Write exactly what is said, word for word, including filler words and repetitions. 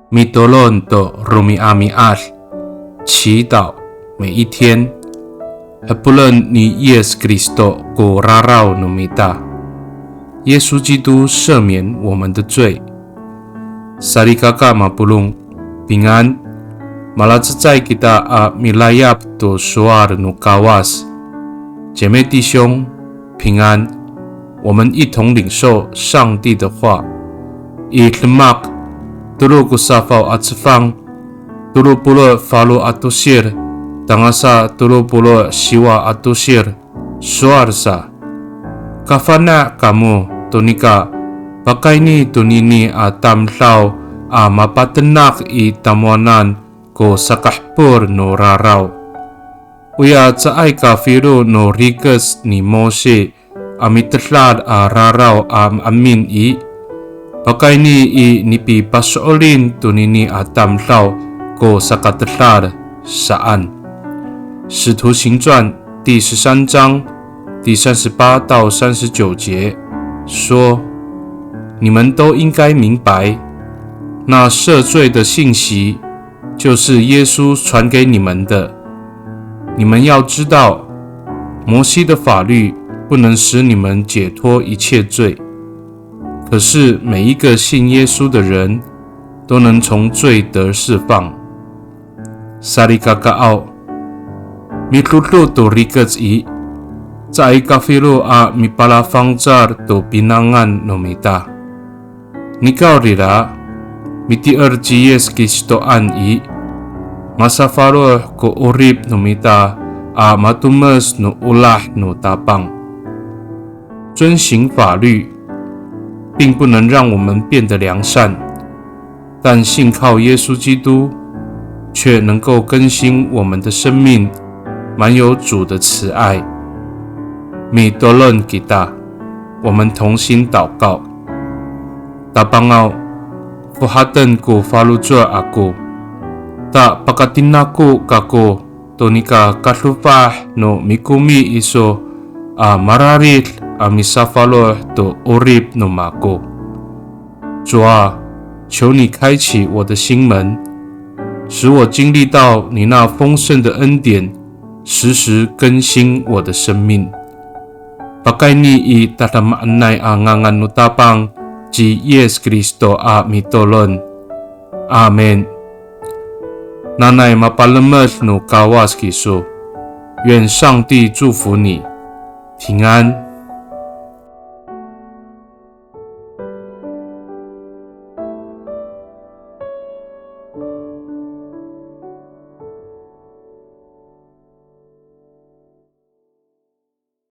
Mitolon to romi'ami'ad, 祈祷每一天。Hapolen ni Yis Kristo ko raraw no mita. 耶稣基督赦免我们的罪。Salikaka mapolong, 平安。Malacecay kita a milayap to sowal no Kawas. 姐妹弟兄，平安。我们一同领受上帝的话。I Demak, tolo ko safaw a cefang, tolo polo' falo a tosir, tangasa tolo polo' siwa a tosir, sowal sa. Kafana' kamo to nika pakayni tonini a tamdaw a mapatenak i tamowanan ko sakahepol no raraw. Oya caay ka filo no rikec ni Mosi a mitedal a raraw a maemin i, pakayni i nipipaso'elin tonini a tamdaw ko sakatedal saan. 使徒行传第十三章第三十八到三十九节说，你们都应该明白，那赦罪的信息就是耶稣传给你们的。你们要知道，摩西的法律不能使你们解脱一切罪，可是每一个信耶稣的人都能从罪得释放。Salikakaaw, midodo to rikec i, caay ka filo a mipalafangcal to pinangan no mita. Nikawrira, mitier ci Yis Kristoan i, masafaloh ko 'orip no mita a matomes no olah no Tapang. 遵行法律，并不能让我们变得良善，但信靠耶稣基督，却能够更新我们的生命，满有主的慈爱。Mitolon kita，我们同心祷告。Tapangaw, fohaten ko faloco' ako, ta pakatinako kako to nika kadofah no mikomi iso a mararid a misafaloh to 'orip no mako. 主啊，求你开启我的心门，使我经历到你那丰盛的恩典，时时更新我的生命。Pakayni i tadamaanay a ngangan no Tapang ci Yis Kristo a mitolon. Amin. Nanay mapalemed no Kawas kiso. 愿上帝祝福你，平安。